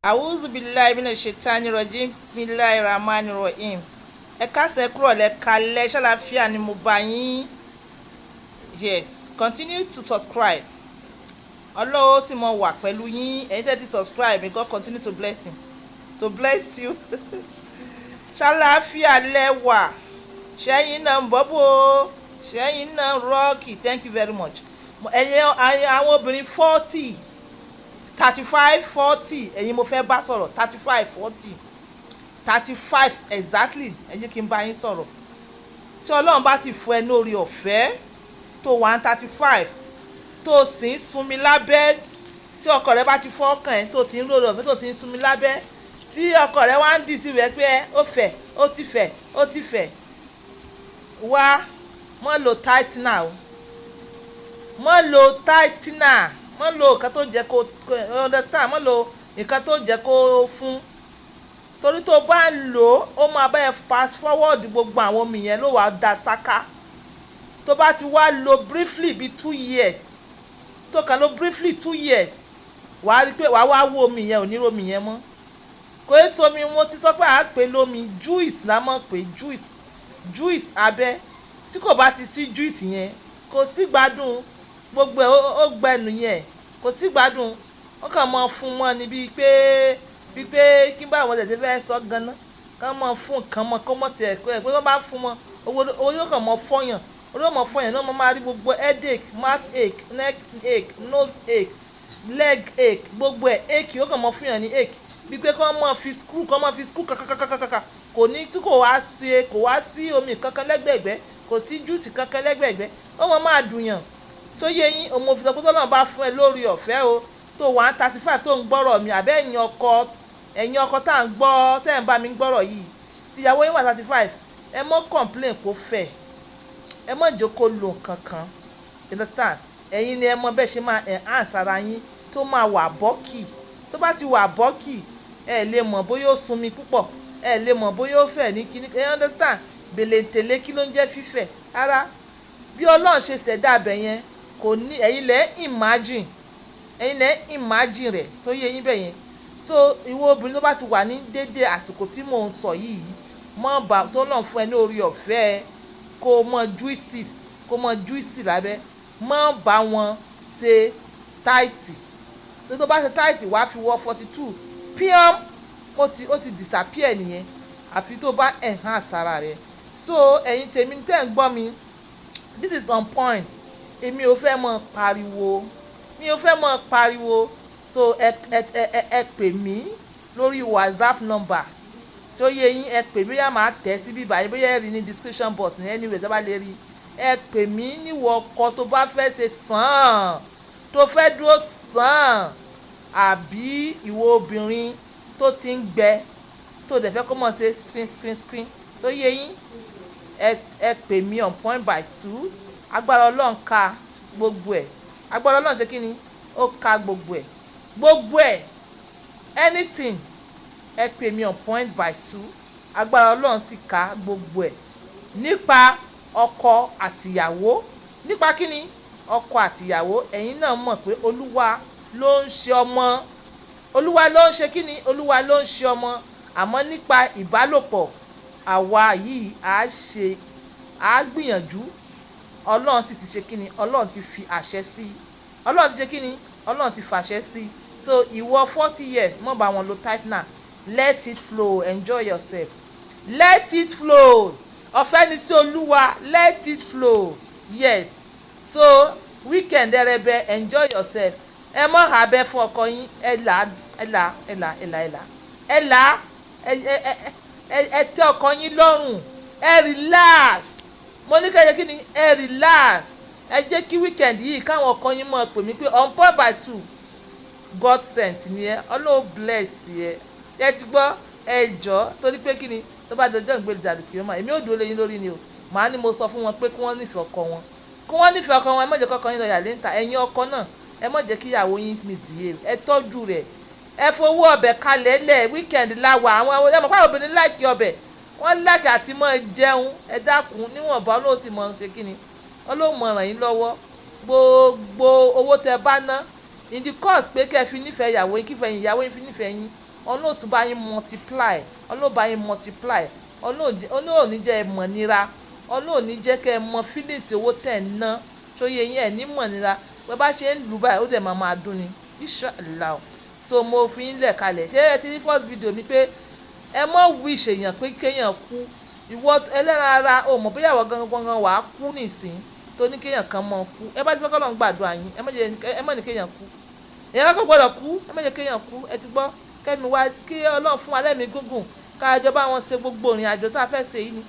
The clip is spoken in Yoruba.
Awuzu billahi mina shaitani rajim. Bismillahi rahmani rahim. Ẹ káàsán, kúrọ̀lẹ́, kalẹ́, ṣàlàáfíà ni mo bá yín? Yes, continue to subscribe. Ọlọ́wọ́ sì mọ wà pẹ̀lú yín. Ẹ̀yin tẹ́ ti subscribe, may God continue to bless him, to bless you. Ṣàlàáfíà lẹ́wà, ṣẹ́yìn náà ń bọ́bọ̀, ṣẹ́yìn náà rock. Thank you very much. Ẹ̀yin àwọn obìnrin 40, 35, 40, ẹ̀yin mo fẹ́ bá sọ̀rọ̀. 35, 40, 35 exactly, ẹ jẹ́ kí n bá yín sọ̀rọ̀. Tí Ọlọ́run bá ti fún ẹ lórí ọ̀fẹ́ tó wà ní 35, tó sì ń sunmi lábẹ́, tí ọkọ rẹ bá ti fọ́ ọkàn ẹ, tó sì ń lórí ọ̀fẹ́, tó sì ń sunmi lábẹ́, tí ọkọ rẹ wá ń dì sí rẹ pé ó fẹ̀, ó ti fẹ̀, ó ti fẹ̀ wá, mọ́ lo tightener o, mọ́ lo tightener, mọ́ lo nǹkan tó jẹ́ kó understand, mọ́ lo nǹkan tó jẹ́ kó fún, torí tó bá ń lò ó, ó máa bá ẹ pass forward gbogbo àwọn omi yẹn ló wàá da sáká. Tó bá ti wá lo briefly bíi 2 years, tó kàn lo briefly 2 years, wàá rí pé wàá wá wo omi yẹn, ò ní romi yẹn mọ́. Kò é somi. Mo ti sọ pé à á pè lómi, juice la mọ̀ pé juice, juice abẹ́. Tí kò bá ti sí juice yẹn, kò sí gbádùn. Gbogbo ẹ̀ ó gbẹnu yẹn, kò sí gbádùn. Wọ́n kàn mọ́ fún mọ́ ni bíi pé kí n bá àwọn tẹ̀sí fẹ́ sọ ganan, kàn mọ́ fún nǹkan mọ́ kó mọ́ tẹ̀ pé wọ́n bá fún mọ́ owó, yóò kàn mọ́ fọ́yàn, orí yóò mọ́ fọ́yàn náà. Mo máa rí gbogbo headache, mouth ache, neck ache, nose ache, leg ache, gbogbo ẹ̀ ache, yóò kàn mọ́ fún yàn ní ache, bíi pé kàn mọ́ fi screw, kàn mọ́ fi screw kàkàkàkàkà. Kò ní tí kò wá ṣe, kò wá sí omi kankan lẹ́gbẹ̀ẹ́gbẹ́, kò sí juice kankan lẹ́gbẹ̀ẹ́gbẹ́, ó mọ̀ máa dùn yàn tó yé yín. Òun mo fi sọ pé tọ́lọ́run bá fún ẹ lórí ọ̀fẹ́ o, tó wà 35, tó ń gbọ́rọ̀ mi, àbẹ́ ẹ̀yin ọkọ, ẹ̀yin ọkọ tá à ń gbọ́, tẹ́ ẹ̀ ń bá mi gbọ́rọ̀ yìí, tìyàwó yín wà 35, ẹ mọ́ complain kó fẹ̀, ẹ mọ́ jókòó lo nǹkan kan, you understand? Ẹ̀yin ni ẹ mọ bẹ́ẹ̀ ṣe máa enhance ara yín tó máa wà bulky. Tó bá ti wà bulky, ẹ lè mọ̀ bóyá ó sunmi púpọ̀, ẹ lè mọ̀ bóyá ó fẹ̀ ní kíní, ẹ understand? Bèlèntèlé, kí ló ń jẹ́ fífẹ̀ rárá? Bí Ọlọ́run ṣe ṣẹ̀dá abẹ yẹn, kò ní. Ẹ̀yin lẹ́ imagine, ẹ̀yin lẹ́ imagine rẹ̀ sóyè yín bẹ̀ yẹn. So ìwọ obìnrin tó bá ti wà ní dédé àsìkò tí mò ń sọ yìí, mọ́ bá tó lọ́n fún ẹ ní orí ọ̀fẹ́, kó o mọ juicy, kó o mọ juicy lábẹ́, mọ́ bá wọn ṣe tight. Tó bá ṣe tight, wàá fi wọ 42 pm, ó ti disappear nìyẹn, àfi tó bá enhance ara rẹ̀. So ẹ̀yin tèmi tẹ́ ń gbọ́ mi, this is on point. Èmi ò fẹ́ mọ pariwo, mi ò fẹ́ mọ pariwo. So ẹ pè mí lórí WhatsApp number tí ó yé yín. Ẹ pè mí, bóyá màá tẹ̀ síbí báyìí, bóyá ẹ rí ní description box ní anyway tó bá lè rí. Ẹ pè mí níwọ̀ ọkọ tó bá fẹ́ ṣe sàn, tó fẹ́ dúró sàn, àbí ìwọ obìnrin tó ti ń gbẹ, tó dẹ̀ fẹ́ kó mọ̀ ṣe screen screen screen tó yé yín. Ẹ pè mí on point by two. Agbára Ọlọ́run ka gbogbo ẹ̀. Agbára Ọlọ́run ṣe kí ni? Ó ka gbogbo ẹ̀, gbogbo ẹ̀, anything. Ẹ pè mí on point by two. Agbára Ọlọ́run sì ka gbogbo ẹ̀ nípa ọkọ àtìyàwó. Nípa kí ni? Ọkọ àtìyàwó. Ẹ̀yin náà mọ̀ pé Olúwa ló ń ṣe ọmọ. Olúwa ló ń ṣe kí ni? Olúwa ló ń ṣe ọmọ. Àmọ́ nípa ìbálòpọ̀, àwa yìí á ṣe, á gbìyànjú. Ọlọ́run sì ti ṣe kí ni? Ọlọ́run ti fi àṣẹ sí. Ọlọ́run ti ṣe kí ni? Ọlọ́run ti fàṣẹ sí. So ìwọ 40 years, mọ̀ bá wọn lo tightener. Let it flow, enjoy yourself, let it flow. Ọ̀fẹ́ ni sí Olúwa. Let it flow, yes. So weekend ẹrẹbẹ, enjoy yourself. Ẹ mọ̀ abẹ́ fún ọkọ yín. Ẹ là, ẹ là, ẹ là, ẹ là, ẹ là, ẹ là, ẹ ẹ ẹ ẹ tẹ́ ọkọ yín lọ́rùn. Ẹ relax. Mo ní kẹ́yẹ kí ni? Ẹ relax. Ẹ jẹ́ kí weekend yìí, káwọn ọkọ yín mọ̀ pè mí pé on point by two, God sent ni ẹ, Ọlọ́run bless ẹ. Ẹ ti gbọ́? Ẹ jọ, torí pé kí ni? Tó bá dọjọ́ ìgbé dàdùkì ọmọ, èmi ò dúró lé yín lórí ni o. Màá ní mo sọ fún wọn pé kí wọ́n nífẹ̀ẹ́ ọkọ wọn, kí wọ́n nífẹ̀ẹ́ ọkọ wọn. Ẹ má jẹ́ kọ́kọ́ yín lọ yà lẹ́ńtà. Ẹ̀yin ọkọ náà, ẹ má jẹ́ kí ìyàwó yín misbehave. Ẹ tọ́jú rẹ̀, ẹ fowó ọbẹ̀ kalẹ̀ lẹ̀. Weekend la wà. Àwọn ẹ mọ̀ pé àwọn obìnrin like ọbẹ̀, wọ́n like àti mọ́ jẹun. Ẹ dákun, níwọ̀nba, Ọlọ́run sì mọ̀ ṣe kí ni? Ọlọ́run mọ̀ ràn yín lọ́wọ́. Gbogbo owó tẹ bá ná in the course pé kẹ́ ẹ fi nífẹ̀ẹ́ ìyàwó yín, kífẹ̀ẹ́ ìyàwó yín fi nífẹ̀ẹ́ yín. Ọlọ́run tún bá yín multiply, Ọlọ́run bá yín multiply. Ọlọ́run ò ní jẹ́ ẹ mọ̀ nira, Ọlọ́run ò ní jẹ́ kẹ́ ẹ mọ feelings owó tẹ̀ ń ná. Ṣó yé yín? Ẹ̀ ní mọ̀ nira. Bẹ́ bá ṣe ń lù báyìí, ó dẹ̀ máa máa dún ni, inshallah. So mo fi yín lẹ̀ kalẹ̀. Ṣé ẹ ti rí first video mi pé ẹ mọ̀ wish èèyàn pé kéèyàn kú? Ìwọ ẹlẹ́ran ara, o mọ̀ bóyá ìwọ gangan gangan wàá kú nísìn tó ní kéèyàn kan mọ̀ kú. Ẹ bá ti fẹ́ kọ́ lọ́n gbàdúrà yín, ẹ má ní kéèyàn kú. Èèyàn kan gbọ́dọ̀ kú, ẹ má jẹ́ kéèyàn kú. Ẹ ti gbọ́? Kẹ́mi wá kí Ọlọ́run fún wa lẹ́mìí gígùn, ká jọ bá wọn ṣe gbogbo ìrìn àjò tá a fẹ́ ṣe yìí ni.